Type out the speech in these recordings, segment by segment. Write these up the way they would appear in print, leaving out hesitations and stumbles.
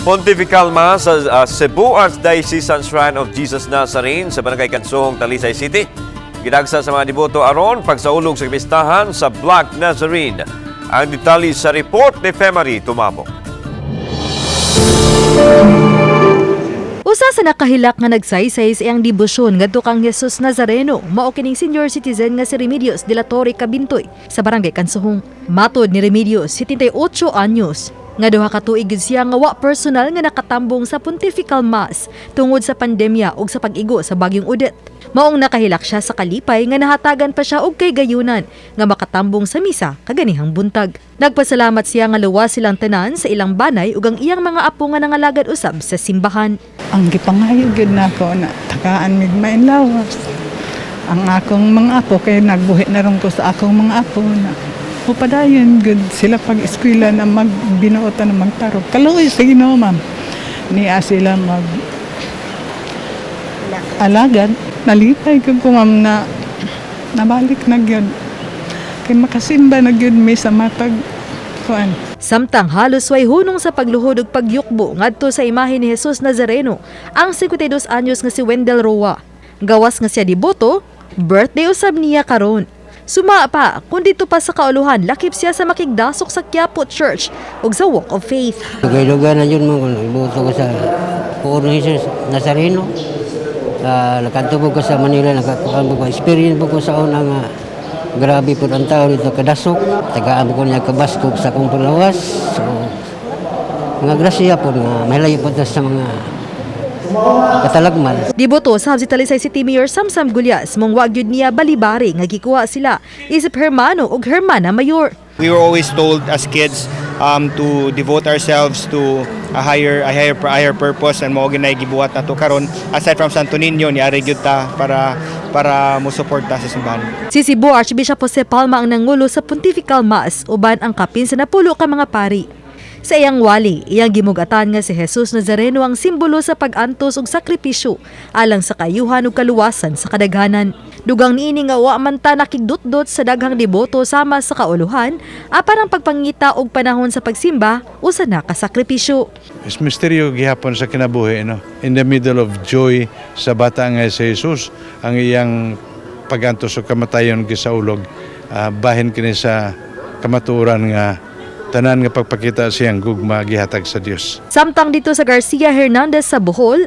Pontifical Mass sa Cebu Archdiocesan Shrine of Jesus Nazarene sa Barangay Kansuhong, Talisay City. Gidagsa sa mga deboto aron pagsaulog sa kapistahan sa Black Nazarene. Ang detalye sa report ni Femary Tumamo. Usa sa nakahilak nga nagsaysay sa iyang debosyon ngadto kang Jesus Nazareno mao kining senior citizen nga si Remedios de la Torre Cabintoy sa Barangay Kansuhong. Matod ni Remedios, 78 anyos, nga 2 ka tuig gid siya nga wa personal nga nakatambong sa Pontifical Mass tungod sa pandemya ug sa pag-igo sa Bagyong Odette. Maong nakahilak siya sa kalipay nga nahatagan pa siya og kaygayunan nga makatambong sa misa kaganihang buntag. Nagpasalamat siya nga luwas silang tanan sa ilang banay ug ang iyang mga apo nga nangalagad usab sa simbahan. Ang gipangayo gyud nako na tagaan mig lawas. Ang akong mga apo, kay nagbuhi na ron ko sa akong mga apo, na padayon gud sila pag eskwela na magbinuotan na magtarog. Kaluoy sa Ginoo, ma'am. Niya sila mag alagad. Nalipay ko, ma'am, na nabalik na gyud. Kay makasimba na gyud mi sa matag kuan. Samtang halos way hunong sa pagluhod ug pagyukbo ngadto sa imahe ni Jesus Nazareno ang 52 anyos nga si Wendell Roa. Gawas nga siya deboto, birthday usab niya karon. Suma pa, kung dito pa sa kauluhan, lakip siya sa makigdasok sa Quiapo Church ug sa Walk of Faith. Dugay-dugay na yun mo kung ibuto ko sa Puno Jesus Nazareno. Nakadto ko sa Manila, nakakuan ko, experience ko sa una nga grabe po ang tao dito kadasok. Tagaan ko niya kabaskog sa akong palawas. So, mga grasya po nga mahilayo po ta sa mga katalagman. Deboto sab si Talisay City Mayor Samsam Gullas, mong wa gyud niya balibari nga gikuha sila isip hermano ug hermana mayor. We were always told as kids to devote ourselves to a higher purpose, and mao gyud gibuhat nato karon. Aside from Santo Niño, niari gyud ta para mo suporta sa simbahan. Si Cebu Archbishop Jose Palma ang nangulo sa Pontifical Mass uban ang kapin sa 10 ka mga pari. Sa iyang wali, iyang gimugatan nga si Jesus Nazareno ang simbolo sa pag-antos ug sakripisyo alang sa kayuhan ug kaluwasan sa kadaghanan. Dugang niini nga wa man ta nakigdutdot sa daghang deboto sama sa kauluhan, apan ang pagpangita og panahon sa pagsimba usa na ka sakripisyo. Is misteryo gihapon sa kinabuhi, no? In the middle of joy sa bata nga si Jesus, ang iyang pagantos sa kamatayon gisaulog, bahin kini sa kamatuoran nga tanan nga pagpakita siyang gugma gihatag sa Dios. Samtang dito sa Garcia Hernandez sa Bohol,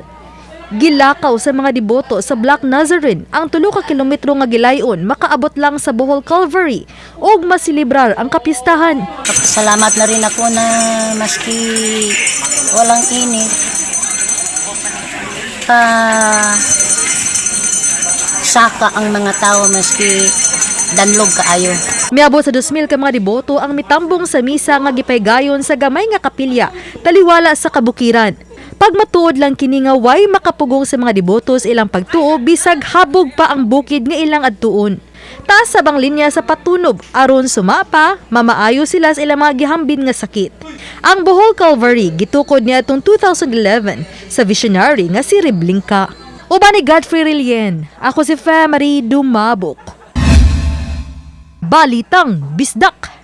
gilakaw sa mga deboto sa Black Nazarene ang 3 ka kilometro nga gilayon makaabot lang sa Bohol Calvary ug masilibrar ang kapistahan. Salamat na rin ako na maski walang init, pa saka ang mga tao maski danlog kaayo. Miabot sa 2,000 ka mga deboto ang mitambong sa misa nga gipaygayon sa gamay nga kapilya taliwala sa kabukiran. Pagmatuod lang kini nga way makapugong sa mga deboto sa ilang pagtuo bisag habog pa ang bukid nga ilang adtuon. Taas sa bang linya sa patunob aron sumapa, mamaayo sila sa ilang mga gihambin nga sakit. Ang Bohol Calvary gitukod niya atong 2011 sa visionary nga si Reblinka. Uban ni Godfrey Rilien, ako si Femary Dumabok. Balitang Bisdak.